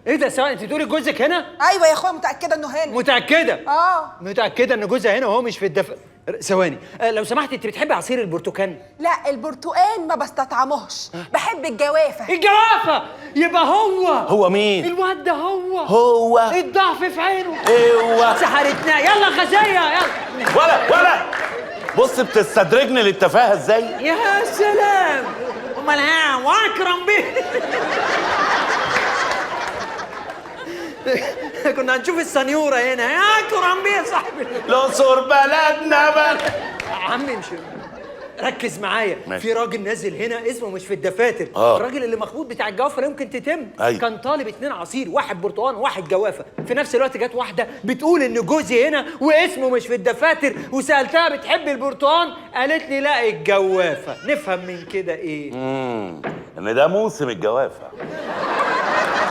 ايه ده؟ ثواني، انت بتقولي جوزك هنا؟ ايوه يا اخويا، متاكدة انه هنا. متاكدة؟ اه. متاكدة ان جوزها هنا وهو مش في الدفع؟ ثواني، لو سمحت، انت بتحبي عصير البرتقال؟ لا، البرتقال ما بستطعمهش، بحب الجوافه. الجوافه؟ يبقى هو. هو مين؟ الواد ده هو. هو. الضعف في عينه. ايوه. سحرتنا. يلا غزية يلا. ولا بص، بتستدرجني للتفاهه ازاي؟ يا سلام، امال ها واكرم بيه. كنا هنشوف السنيورة هنا. يا اكرم بيه يا صاحبي. الأقصر بلدنا بلد. عمي مش ركز معايا. ماشي. في راجل نازل هنا اسمه مش في الدفاتر. الراجل اللي مخبوط بتاع الجوافه لا يمكن تتم. أيوة. كان طالب 2 عصير، واحد برتقان وواحد جوافه. في نفس الوقت جت واحدة بتقول ان جوزي هنا واسمه مش في الدفاتر، وسالتها بتحب البرتقان، قالت لي لا الجوافه. نفهم من كده ايه؟ ان ده موسم الجوافه.